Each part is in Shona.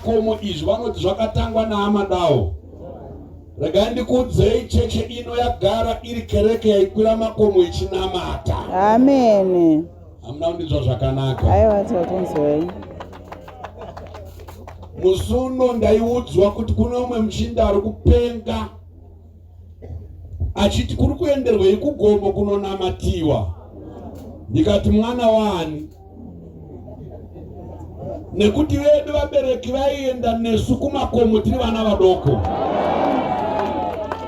Zvemakomo izvi vanoti zvakatangwa naAmadawo. Regai ndikuudzei, cheche ino yagara iri kereke yaikwira makomo ichinamata. Amen. Hamuna kundinzwa zvakanaka. Aiwa, takunzwai. Musi uno ndaiudzwa kuti kune umwe muchinda ari kupenga achiti kuri kuenderwei kugomo kunonamatiwa. Ndikati mwana waani? Nekuti vedu vabereki vaienda nesu kumakomo tiri vana vadoko,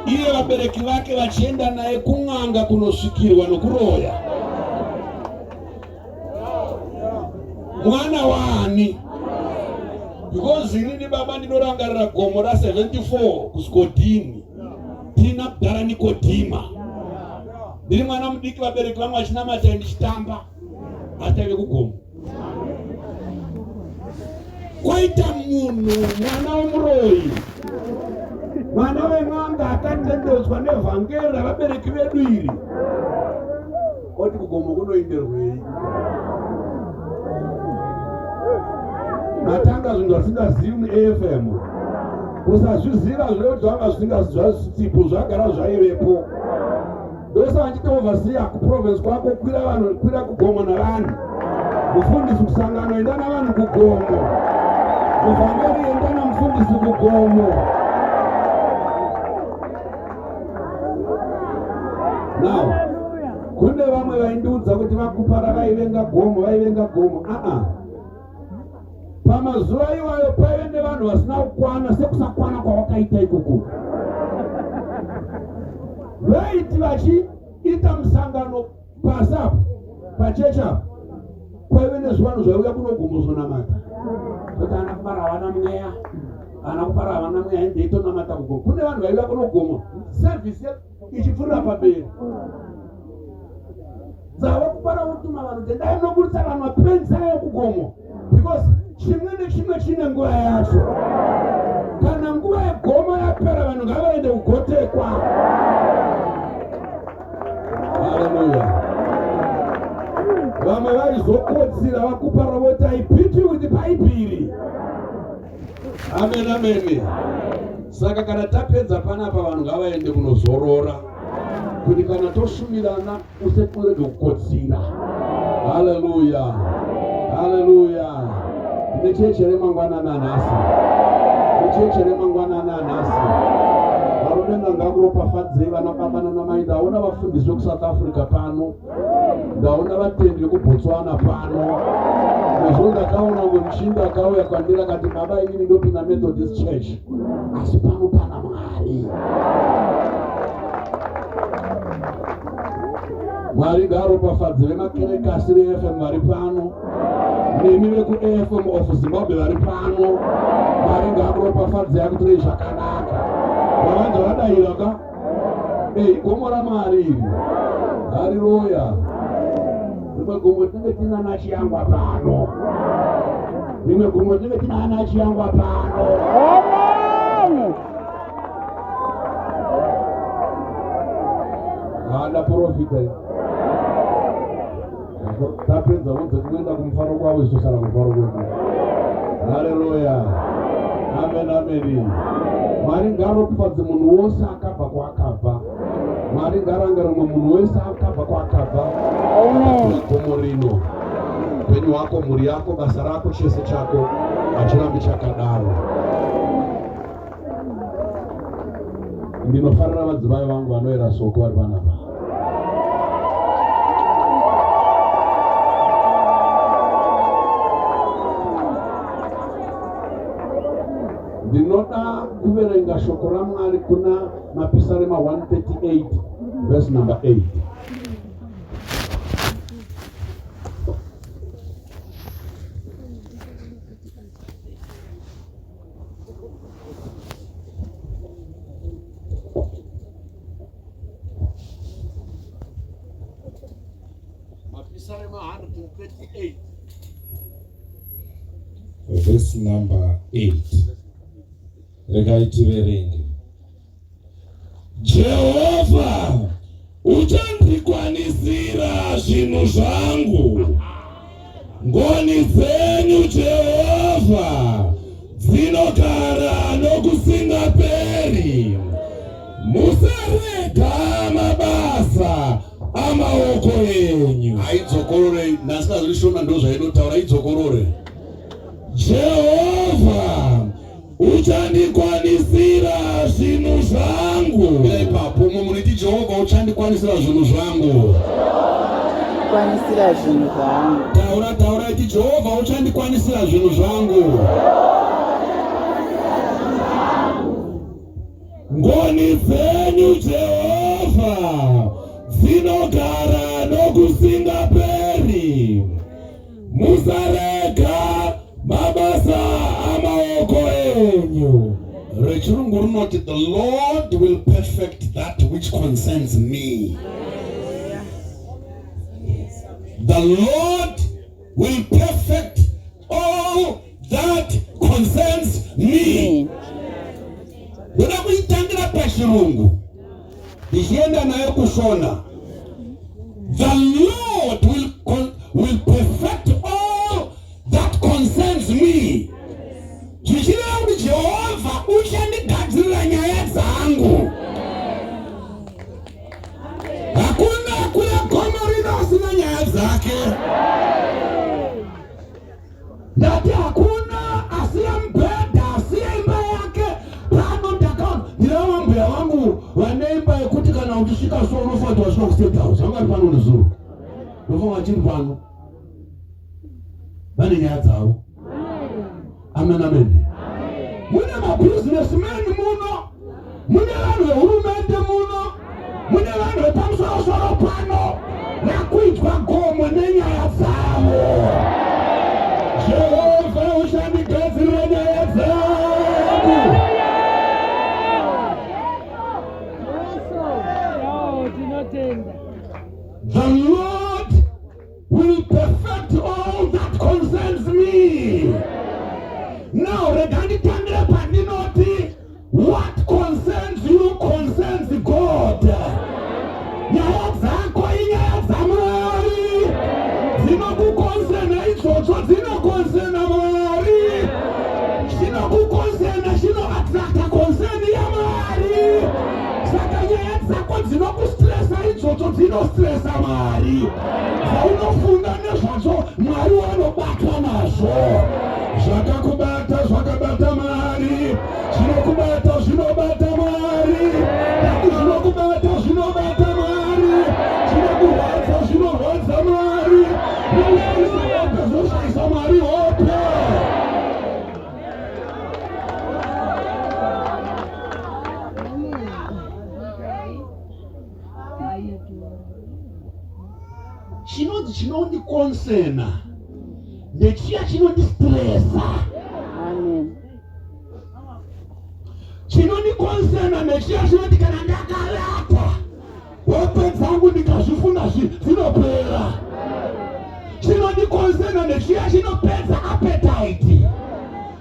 iye vabereki vake vachienda naye kun'anga kunosvikirwa nokuroya. Mwana waani? Because inini baba ndinorangarira gomo ra 74 kuSkodini tina kudhara Nikodhima, ndiri mwana mudiki, vabereki vangu vachinamata ndichitamba, ataive kugomo. Kwaita munhu mwana wemuroyi, mwana wen'anga akatendeutswa nevhangeri ravabereki vedu iri, oti kugomo kunoenderwei? Matanga zvinhu zvasingazivi muAFM. Kusazviziva zvireva kuti zvanga zvisingazvisipo, zvagara zvaivepo. Ndosaka ndichiti overseer kuprovince kwako, kwira vanhu, kwira kugomo navanhu. Mufundisi kusangano, enda navanhu kugomo. Muvhangeri enda namufundisi kugomo. Now, kune vamwe vaindiudza kuti vakupara vaivenga gomo, vaivenga gomo. Aa, pamazuva iwayo paive nevanhu vasina kukwana sekusakwana kwawakaita ikoko. Vaiti vachiita musangano pasi apo pachechi apo, kwaive nezvivanhu zvaiuya kunogomozonamata kuti ana kupara havana mweya, ana kupara havana mweya, endeitonamata kugomo. Kune vanhu vaiuya kunogomo sevhisi ichipfurira pamberi dzava kupara kutuma vanhu kuti dai munoburitsa vanhu vapenzi avo kugomo, because chimwe nechimwe chine nguva yacho. Kana nguva yegomo yapera, vanhu ngavaende kugotekwa. Haleluya. Vamwe vaizokotsira vakupara voti aipiti with bhaibhiri. Amen, amen. Saka kana tapedza panapa, vanhu ngavaende kunozorora, kuti kana toshumirana usekurege kukotsira. Haleluya, haleluya. Necheche remangwanani anhasi, necheche remangwanani anhasi, varume ngangakuropafadzei, vana baba nanamai. Ndaona vafundisi vekuSouth Africa pano, ndaona vatendi vekuBotswana pano. Nezvo ndakaona umwe muchinda akauya kwandiri akati, baba, inini ndopinda Methodist Church, asi pano pana Mwari. Mwari ngaaropafadze vemakereke asiri AFM vari pano, nemi vekuAFM of Zimbabwe vari pano. Mwari ngaakuropafadze, akutirei zvakanaka. Vavanza vadayira ka. Ei, gomo raMwari iri. Hariroya. Rimwe gomo tinenge tina naChiyangwa pano. Rimwe gomo tinenge tina ana Chiyangwa pano. Amen. Haana profita. Tapedza vodza kuenda kumufaro kwavo, isu tosara kumufaro kwedu. Haleluya. Amen, amen. Mwari ngaaropafadze munhu wose akabva kwaakabva. Mwari ngarangarire munhu wese akabva kwaakabva. Amen. Gomo rino, upenyu hwako, mhuri yako, basa rako, chese chako hachirambi chakadaro. Ndinofarira vadzimai vangu vanoera soko vari panapa. Ndinoda kuverenga shoko raMwari kuna Mapisarema 138 verse number 8. Mapisarema 138 verse number 8. Regai tiverenge. Jehovha uchandikwanisira zvinhu zvangu. Ngoni dzenyu, Jehovha, dziri dzinogara nokusingaperi. Musarega mabasa amaoko enyu. Haidzokorore, ndasingazvishona ndozvainotaura, idzokorore. Jehovha uchandikwanisira zvinhu zvangu. Mira ipapo, mumwe munoti Jehovha uchandikwanisira zvinhu zvangu. Kwanisira zvinhu zvangu. Taura, taura, iti Jehovha uchandikwanisira zvinhu zvangu. Ngoni dzenyu Jehovha dzinogara nokusingaperi. Musarega mabasa amaoko enyu. Rechirungu rinoti the Lord will perfect that which concerns me. The Lord will perfect all that concerns me. Me. Ndoda kuitangira pachirungu ndichienda nayo kushona. The Lord will perfect all that concerns me. Zvichireva kuti Jehovha uchandigadzirira nyaya dzangu. Hakuna kuya gomo rino asina nyaya dzake. Ndati hakuna asiya mubhedha, asiya imba yake pano. Ndakaona ndinava mbuya vangu vane imba yekuti kana uchisvika so unofanira kuti wasvika kuState House. Vanga vari pano nezuro, ndofunga vachiri pano, vane nyaya dzavo. Amen, amen. Mune mabusinessmen muno, mune vanhu vehurumende muno, mune vanhu vepamusorosoro pano vakuidzwa gomo nenyaya dzavo. Jehovha uchandigadzirira nyaya dzangu. Tinotenda. The Lord will perfect all that concerns me. Now rega nditangire pandinoti what concerns you concerns God. Nyaya dzako inyaya dzaMwari, dzinokuconcerna idzodzo dzinoconcerna Mwari. Chinokuconcerna chinoattracta concern yaMwari. Saka nyaya dzako dzinokustressa idzodzo dzinostressa Mwari. Zvaunofunga nezvadzo Mwari wanobatwa nazvo. Zvakakubata zvakabata Mwari, zvinokubata zvinobata Mwari, nekuti zvinokubata zvinobata Mwari, zvinokurwadza zvinorwadza Mwari, zvinoshaisa hope zvinoshaisa Mwari hope. Chinonzi chinondiconcerna ndechiya chinondistressa. Amen. Chinondiconcerna nechiya chinoti kana ndakarapa hope dzangu ndikazvifunga dzinopera. Chinondiconcerna nechiya chinopedza appetite.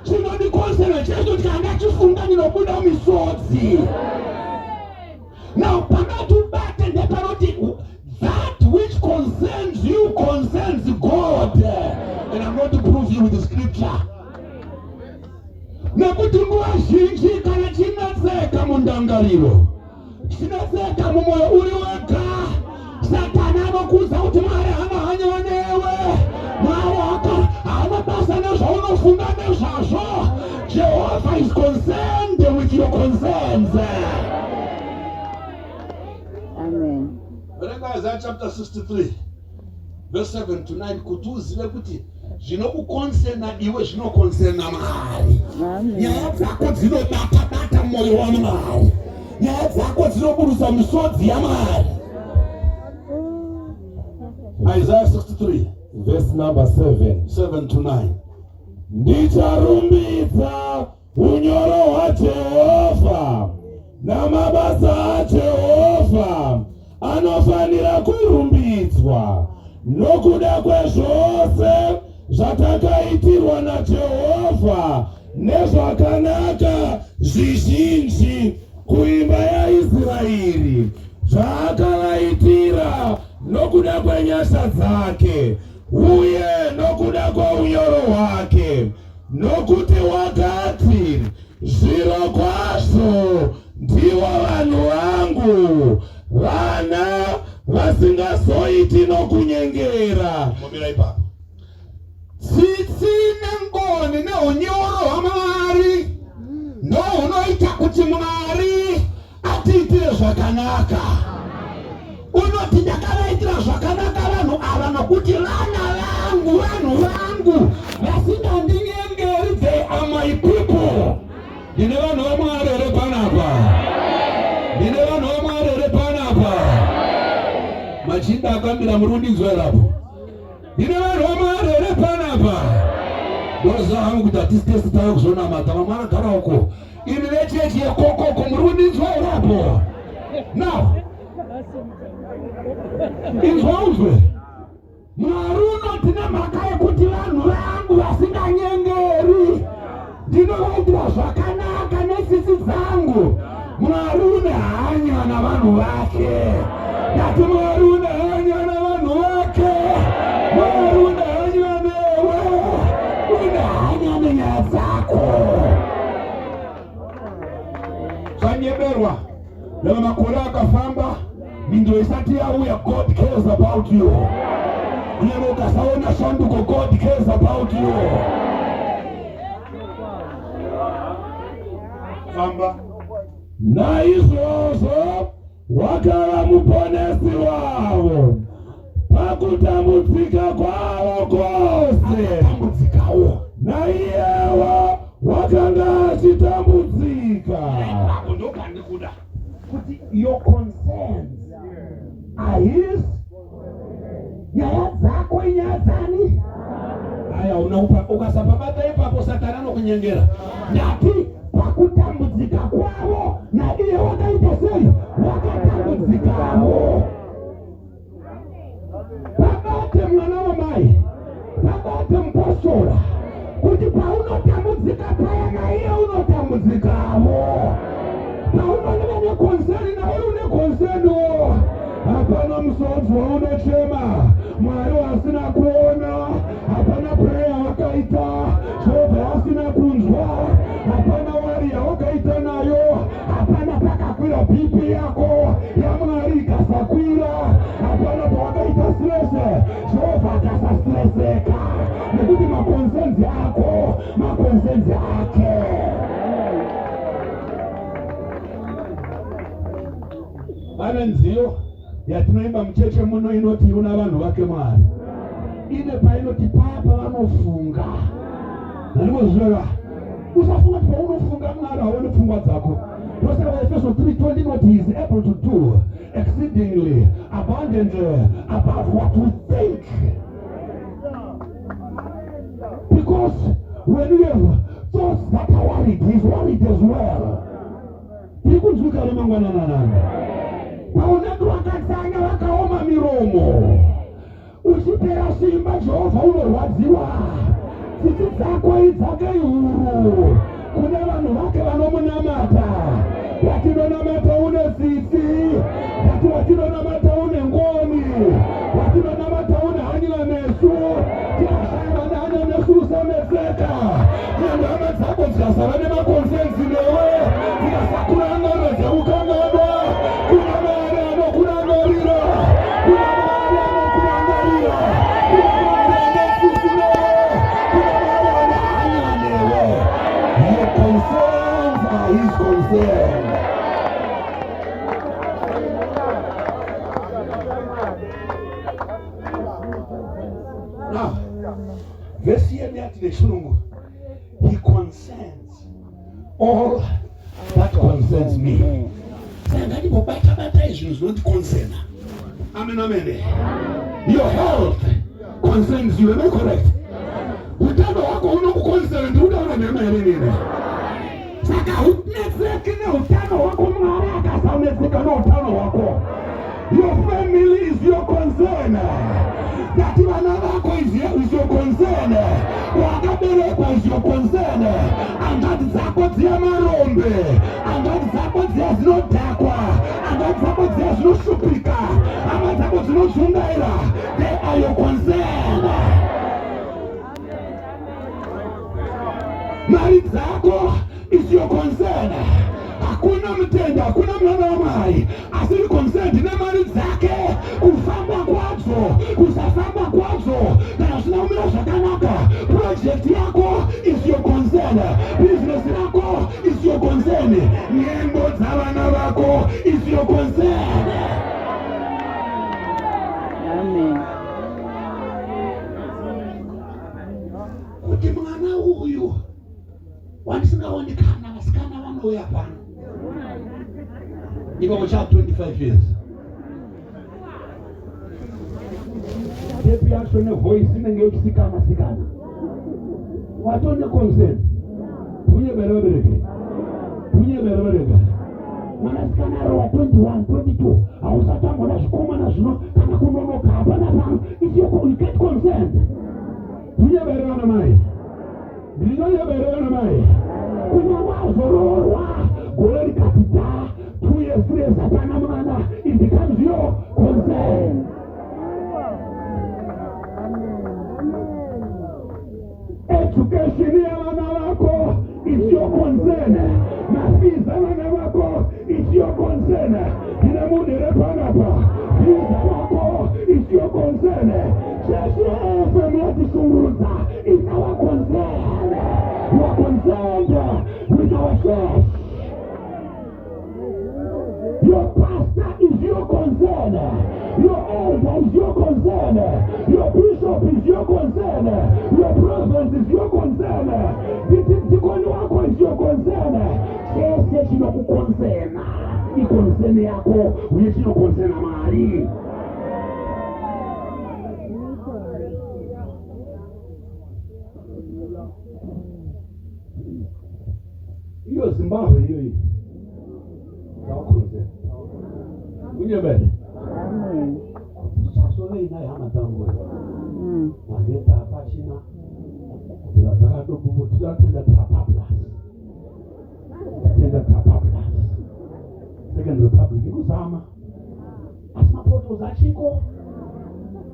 Chinondiconcerna chiya chinoti kana ndachifunga ndinobuda misodzi. Now pakati ubate ndepanoti that which concerns you concerns God, and I'm going to prove you with the scripture. Nekuti nguva zhinji kana chinetseka mundangariro, chinetseka mumwoyo uri wega, Satani anokuudza kuti Mwari haana hanya newe, Mwari haana basa nezvaunofunga nezvazvo. Jehovha is concerned with your concerns. Amen. Verenga Isaiah chapter 63 verse 7 to 9 kuti uzive kuti zvinokuconcerna iwe zvinoconcerna Mwari. Amen. Nyaya dzako dzinobata bata mwoyo waMwari, nyaya dzako dzinoburusa misodzi yaMwari. Isaiah 63 Verse number 7. 7 to 9. Ndicharumbidza unyoro hwaJehovha namabasa aJehovha anofanira kurumbidzwa nokuda kwezvose zvatakaitirwa naJehovha nezvakanaka zvizhinji kuimba yaIsraeri, zvaakavaitira nokuda kwenyasha dzake uye nokuda kweunyoro hwake. Nokuti wakati, Zvirokwazvo ndivo vanhu vangu, vana vasingazoiti nokunyengera. Mumira ipapo. Tsitsi nengoni neunyoro hwaMwari ndohunoita kuti Mwari atiitire zvakanaka. Unoti ndakavaitira zvakanaka vanhu ava nokuti vana vangu, vanhu vangu vasingandinyengeri, they are my people. Ndine vanhu vaMwari here panapa? Ndine vanhu vaMwari here panapa? Machinda akamira muri kundinzwa here apo? Ndine vanhu vaMwari here panapa? Ndoziva hangu kuti hatisi tese tava kuzonamata, vamwe vanogara uko. Imi vechechi yekokoko muri kundinzwa here apo? Now, inzwa unzwe. Mwari unoti nemhaka yekuti vanhu vangu vasinganyengeri ndinovaitira zvakanaka netsitsi dzangu. Mwari une hanya navanhu vake. Ndati Mwari une hanya navanhu vake. Mwari une hanya newe, une hanya nenyaya dzako. Zvanyeberwa nava makore akafamba mhinduro isati yauya. God cares about you. Kunyange ukasaona shanduko, God cares about you. Famba. Naizvozvo wakava muponesi wavo pakutambudzika kwavo kwose. Tambudzikawo. Naiyewo wakanga achitambudzika. Ipapo ndopandikuda kuti your concerns are his. Nyaya dzako inyaya dzani? Aya, una ukasapabata ipapo, Satani anokunyengera. Ndati pakutambudzika kwavo naiye wakaita sei? Wakatambudzikawo. Pabate mwana wamai, pabate mupostora, kuti paunotambudzika paya naiye unotambudzikawo. Paunoneva neconcern, naiye une concernwo. Hapana musodzi waunochema Mwari wasina kuona. Hapana prayer wakaita Jehovha wasina kunzwa. Hapana worry yawakaita nayo. Hapana pakakwira BP yako yaMwari ikasakwira. Hapana pawakaita stress Jehovha akasastresseka, nekuti maconcerns ako maconcerns ake. Pane nziyo yatinoimba mucheche muno inoti una vanhu vake Mwari. Ine painoti paya pavanofunga nandimozvireva. Usafunga kuti paunofunga Mwari haoni pfungwa dzako. Ndosaka Efeso 3:20 inoti he is able to do exceedingly abundantly above what we think, because when you have thoughts that are worried, he is worried as well. Tiri kunzwika remangwanananani? Paunenge wakatsanya, wakaoma miromo, uchipera simba, Jehovha unorwadziwa. Tsitsi dzako idzake ihuru kune vanhu vake vanomunamata. Watinonamata une tsitsi. Ndati watinonamata une ngoni. Watinonamata une hanya nesu. Tikashaya vane hanya nesu, usanetseka. Kunyange hama dzako dzikasava nemaconcerns newe, dzikasakurangarira, dzekukanganwa, kuna Mwari anokurangarira. Kuna Mwari anokurangarira. Kuna Mwari ane tsitsi newe. Kuna Mwari ane hanya newe. Your concerns are his concern. Now, vhesi yedu yati nechirungu, he concerns all that concerns me. Saka ngatimbobata-batai zvinhu zvinondiconcerna. Amen, amen. Your health concerns you, am I correct? Utano hwako hunokuconcerna. Ndiri kutaura nhema here nini? Saka hunetseki neutano hwako Mwari akasanetseka neutano hwako. Your family is your concern. Ndati vana vako is your concern. Wakaberekwa is your concern. Hanzvadzi dzako dziya marombe, hanzvadzi dzako dziya dzinodhakwa, hanzvadzi dzako dziya dzinoshupika, hama dzako dzinodzungaira, they are your concern. Dzako is your concern. Hakuna mutende, hakuna mwana waMwari asiri concerned nemari dzake, kufamba kwadzo, kusafamba kwadzo, kana zvisina kumira zvakanaka. Project yako is your concern, business rako is your concern, nhengo dzavana vako is your concern. Amen. Kuti mwana uyu wandisingaoni kana vasikana vanouya pano iko cha 25 years, tepi yacho nevoice inenge ichisikana sikana, watone concern. Tunyebere vabereke, tunyebere vabereke. Mwanasikana arowa 21, 22, hausati ambona zvikomana zvino kana kunonoka hapana pano. If you get concerned. Tunyebere vana mai, ndinonyebere vana mai. Kunyange azoroorwa gore rikati dha, 2 years, 3 years, hapana mwana, it becomes your concern. Education yavana vako is your concern. Mafees avana vako is your concern. Ndine munhu here panapa? Visa vako is your concern. Chechi yeFM yatishungurudza is our concern. You are concerned with our church. Your pastor is your concern. Your elder is your concern. Your bishop is your concern. Your province is your concern. Dikoni wako is your concern. Chese chinokuconcerna iconcern yako, uye chinoconcerna Mwari. Iyo Zimbabwe iyoyi yawaconcern kunyebele. Amen. Tichazovei naye, hama dzangu? Magetsi hapachina, nzira dzakadobubo. Tinotenda Trapaplas, tenda Trapaplas. Second Republic ikuzama, asi mapotholes achiko.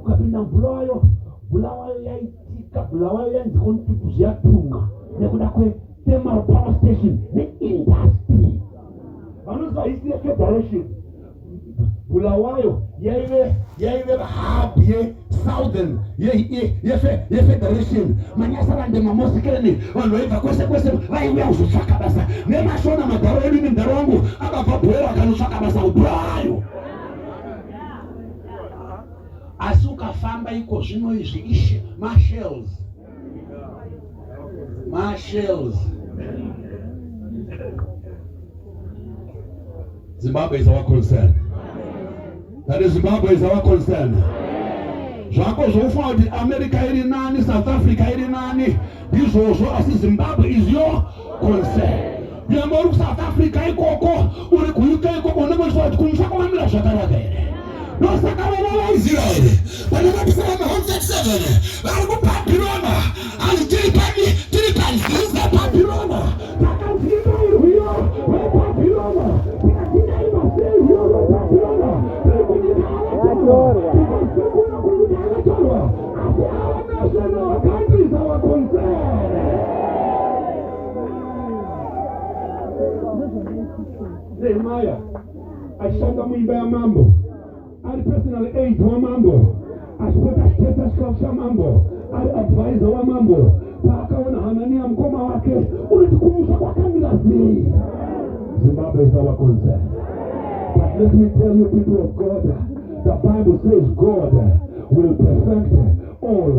Ukapinda muBulawayo, Bulawayo yaitika, Bulawayo yainzi kontutuziyatunga nekuda kwethermal power station neindustry. Vanoziva history yefederation, Bulawayo yaive hub yesouthern yefederation. Manyasarande, mamosikeni, vanhu vaibva kwese kwese vaiuya kuzotsvaka basa. Nemashona, madharo edu, nemudharo wangu akabva Bwera akanotsvaka basa kuBulawayo. Asi ukafamba iko zvino izvi, ishe mashells, mashells. Zimbabwe is our concern. That is, Zimbabwe is our concern. Zvako zvokufunga kuti America iri nani, South Africa iri nani, ndizvozvo, asi Zimbabwe is your concern. Nyangwe uri kuSouth Africa ikoko, uri kuUK ikoko, unenge uchifunga kuti kumusha kwamamira zvakanaka here. Ndosaka vana vaIsraeri panakapisana 137 vari kuBhabhirona, hanzi tiri pani? Tiri panzizi dzeBhabhirona. Takadzimba rwiyo rweBhabhirona, tikatinaimba sei rwiyo rweBhabhirona? Tiri kunyika Yakatorwa. yakatorwa, kunyika yakatorwa, asi our nation, our country is our concern. Nehemaya achishanda muimba yamambo, ari personal aid wamambo, achipota achitesta chikafu chamambo, ari advisor wamambo, paakaona Hananiya mukoma wake, unoti kumusha kwakamira sei? Zimbabwe is our concern. But let me tell you, people of God, the Bible says God will perfect all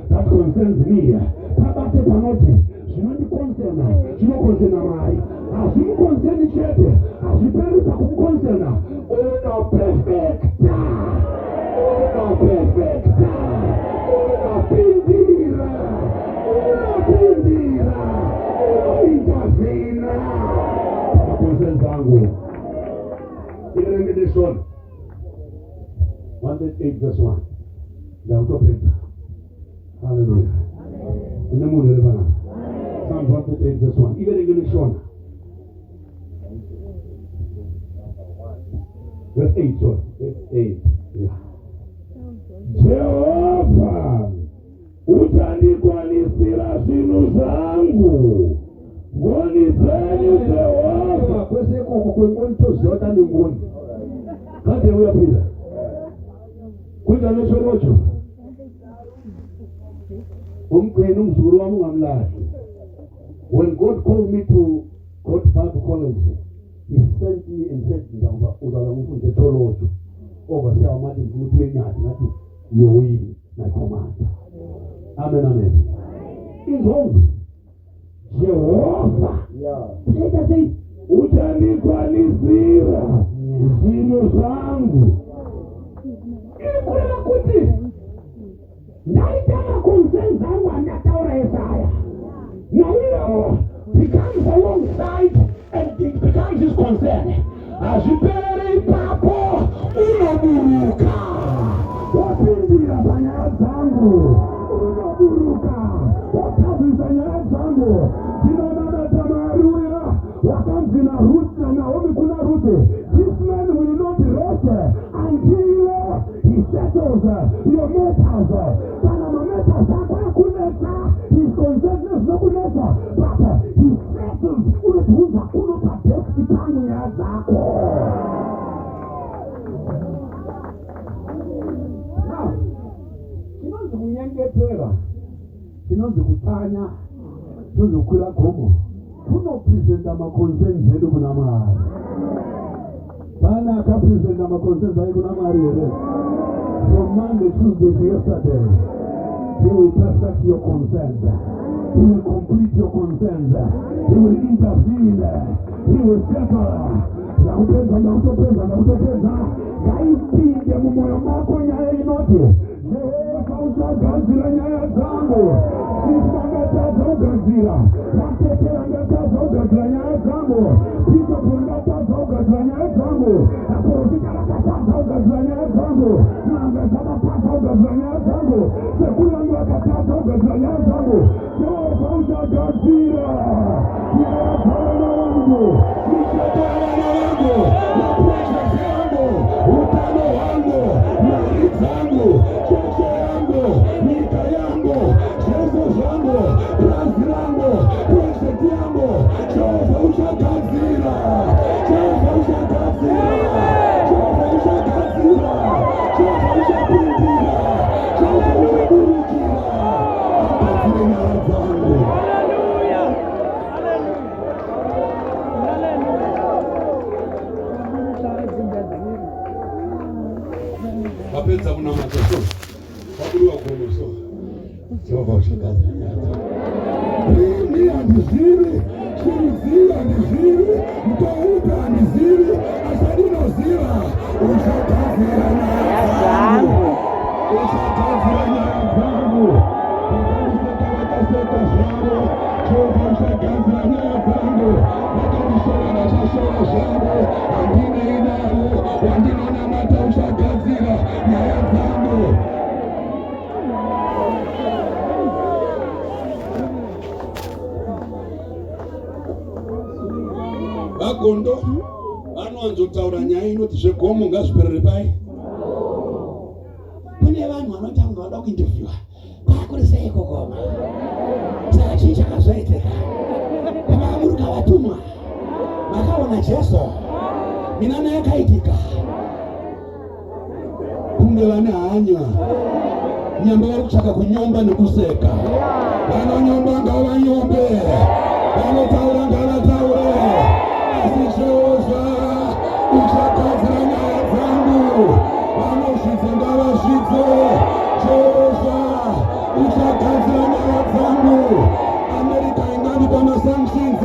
that concerns me. Pabate panoti zvinondiconcerna zvinoconcerna Mwari. Hazvimuconcerni chete, hazviperi pakumuconcerna. Unoperfecta, unoperfecta, unopindira, unopindira, unointervena pamaconcerns angu. Iverenge neshona, 108 verse 1. Ndakutopedza. Haleluya! Ine munhu here panapa? Psalms 138 verse 1, iverenge neshona. Verse 8, sorry. Verse 8. Yeah. Jehovha uchandikwanisira zvinhu zvangu. Ngoni dzenyu Jehovha. Kwese ikoko kwengoni toziva kuti ane ngoni. Ngatiuya pira. Kuita nechorocho. Umgcini umzukulu wami ungamlahli. When God called me to go to Bible college, he sent me and said, Ndawuba uzala ngifundise Tsholotsho. Overseer wamathi ngifuna ukuthi uyenyathi ngathi you will my commander. Amen amen. Inzonzo. Jehovha. Tichaita sei? Uchandikwanisira zvinhu zvangu. Iri kureva kuti ndaita maconcerns angu andataura esaya naiyewo becomes alongside and it becomes his concern. Hazviperere ipapo, unoburuka wopindira panyaya dzangu, unoburuka wotadzisa nyaya dzangu. Ndinonamata Mwari uya wakanzi naRuth naNaomi kuna Ruth, this man will not rest until he settles your matters. Kana mamatters ako akunetsa, he's concerned nezvinokunetsa, but he settles. Unobvunza kuno padeski pangu nyaya dzako. Now, chinonzi kunyengetera, chinonzi kutsanya, chinonzi kukwira gomo, kunopresenta maconcerns edu kuna Mwari. Pane akapresenta maconcerns ake kuna Mwari here? From Monday, Tuesday to yesterday, he will perfect your concerns. He will complete your concerns. He will intervene. He will settle. Ndakupedza, ndakutopedza, ndakutopedza. Ngaipinde mumwoyo mako nyaya inoti Jehovha uchagadzira nyaya dzangu. Sisi vangatadza kugadzira, vatete vangatadza kugadzira nyaya dzangu, bishop vangatadza kugadzira nyaya dzangu, vaprofita vakatadza kugadzira nyaya dzangu, n'anga dzakatadza kugadzira nyaya dzangu, sekuru vangu vakatadza kugadzira nyaya dzangu. Jehovha uchagadzira nyaya dzavana vangu, michato yavana vangu, maproject yangu, utano hwangu, mari dzangu, cheche yangu, nyika yangu, zvese zvangu, purazi rangu, project yangu. Jehovha uchagadzira, Jehovha uchagadzira, Jehovha uchagadzira, Jehovha uchapindira, Jehovha uchaburukira, agadzire nyaya dzangu. Hallelujah. Hallelujah. Hallelujah. Vapedza kunamata so, vabudiwa gomo so, Jehovha uchagadzira nyaya dzangu. Ini handizivi, chiruzivi handizivi, mutoupi handizivi, asi andinoziva uchagadzira nyaya dzangu, uchagadzira nyaya dzangu. Vakandiseka vakaseka zvavo, Jehovha uchagadzira nyaya dzangu. Vakandishora vachashora zvavo, handinei navo, wandinonamata uchagadzira nyaya dzangu. Vagondo vanowanzotaura nyaya inoti zvegomo ngazviperere pai. Kune vanhu vanoita kunge vada kuinterviewa, kwakuri sei kugoma, saka chii chakazoitika pamakaburuka vatumwa makaona Jesu, minana yakaitika, kunge vane hanya nyamba vari kutsvaka kunyomba nekuseka. Vanonyomba ngavanyombe, vanotaura ngavataure, asi Jehovha uchagadzira nyaya dzangu. Vanozvidza ngavazvidze, Jehovha uchagadzira nyaya dzangu. America ingandipa masanctions,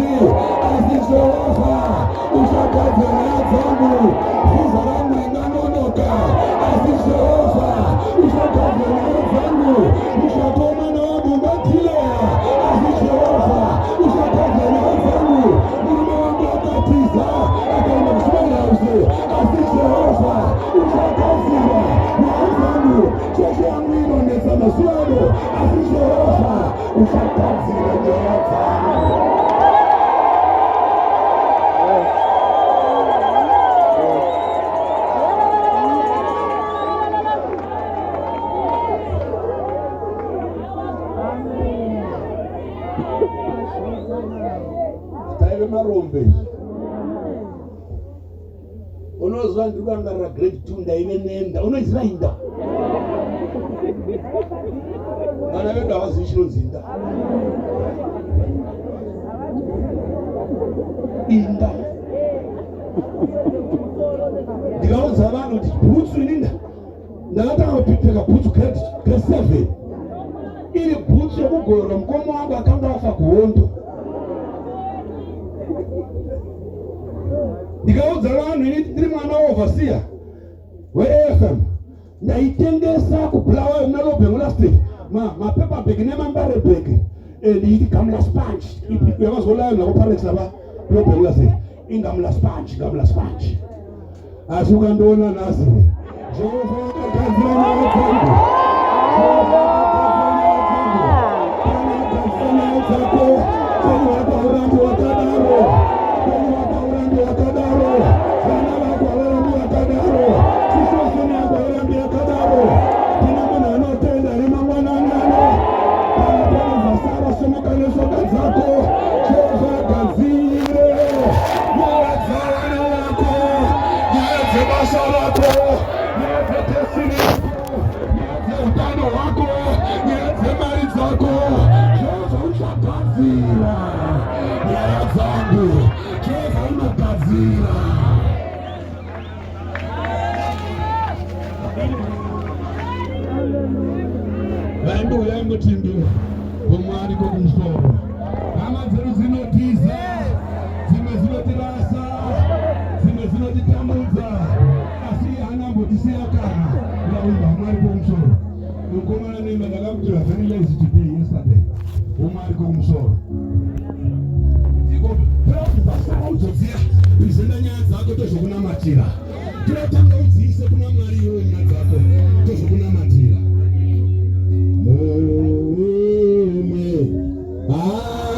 asi Jehovha uchagadzira nyaya dzangu. Visa rangu ringanonoka, asi Jehovha uchagadzira nyaya dzangu. Muchato womwana wangu ungadhileya, asi Jehovha uchagadzira nyaya dzangu. Murume wangu akatiza akaenda kuSmall House, asi Jehovha uchagadzira nyaya dzangu. Cheche yangu inonetsa mazuva ano, asi Jehovha uchagadzira nyaya dzangu. Taive marombe. Unoziva ndiri kurangarira grade 2 ndaive nenda. Unoiziva inda? Vana vedu havazivi chinonzi inda. Inda. Ndikaudza vanhu kuti bhutsu ininda ndakatanga kupfeka bhutsu grade 7 iri bhutsu yekugoverwa mukoma wangu akanga afa kuhondo. Ndikaudza vanhu ini ndiri mwana waoverseer weAFM ndaitengesa kuBulawayo muna Lobengula Street mapaper bag nemambare bag eh, ndichiti gamula sponge yakazolaya nakuparex ava Lobengula Street ingamula sponge gamula sponge asi ukandiona nhasi Jehovha wakagadzira nyaya dzangu Jehovha wakagadzira nyaya dzangu kana agadzira nyaya dzako upenyu hwako haurambi wakadaro upenyu hwako haurambi wakadaro vana vako havarambi wakadaro situation yako hairambi yakadaro tine munhu anotenda remangwanani ano kana pane zvasara simuka neshoka dzako Jehovha agadzire nyaya dzavana vako nyaya dzebasa rako nyaya dzedestiny yako nyaya dzeutano hwako nyaya dzemari dzako Jehovha uchagadzira nyaya dzangu Jehovha unogadzira Vaimbi uyai mutimbi vomwari kokumusoro. Hama dzedu dzinotiza, dzimwe dzinotirasa, dzimwe dzinotitambudza, asi iye haana ambotisiya kana. Ndaimba Mwari kokumusoro. Mukomana nemba ndakamutura very lazy today yesterday. Vomwari kokumusoro. Sarudzo dziya presenta nyaya dzako tozvokunamatira. Tinotanga udziise kuna Mwari iwewe.